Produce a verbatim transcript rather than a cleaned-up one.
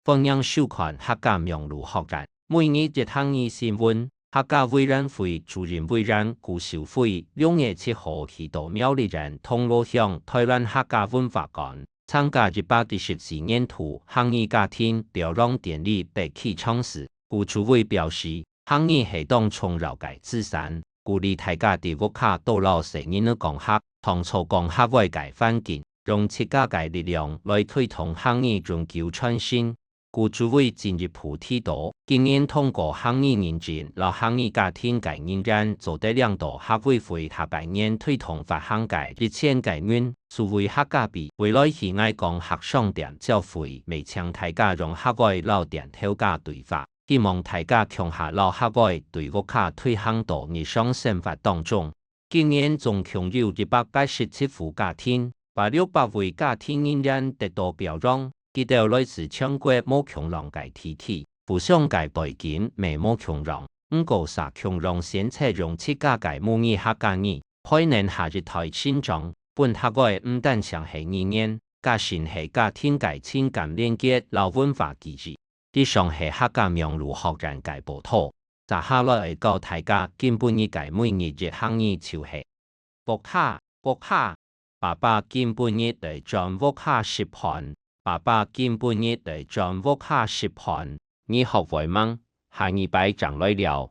歡迎收看客家網路學院每日一客語新聞。客家委員會主任委員古秀妃六月七號去到苗栗縣銅鑼鄉臺灣客家文化館，參加一百一十四年度客語家庭表揚典禮揭幕儀式。古主委表示，客語係當重要个資產，鼓勵大家在屋下多摎細人仔講客，創造講客話个環境，用自家个力量來推動客語永久傳承。古主委進一步提到，今年通過客語認證摎客語家庭个認證，做得領到客委會下半年推動發行个一千个銀數位客家幣。未來去𠊎講客商店消費，乜請大家用客話摎店頭家對話，希望大家共下摎客話對屋下推行到日常生活當中。 今年總共有一百八十七戶家庭，把六百位家庭認證得到表揚，佢兜來自全國無共樣个地區，互相个背景乜無共樣，毋過儕共樣選擇用自家个母語客家語，培養下一代成長，分客話毋單淨係語言，加深係家庭个情感連結摎文化記憶。 以上係客家網路學院个報導。接下來愛教大家今晡日个每日一客語就係：屋下，屋下。爸爸今晡日來轉屋下食飯。爸爸今晡日來轉屋下食飯。你學會吂？下二擺正來尞。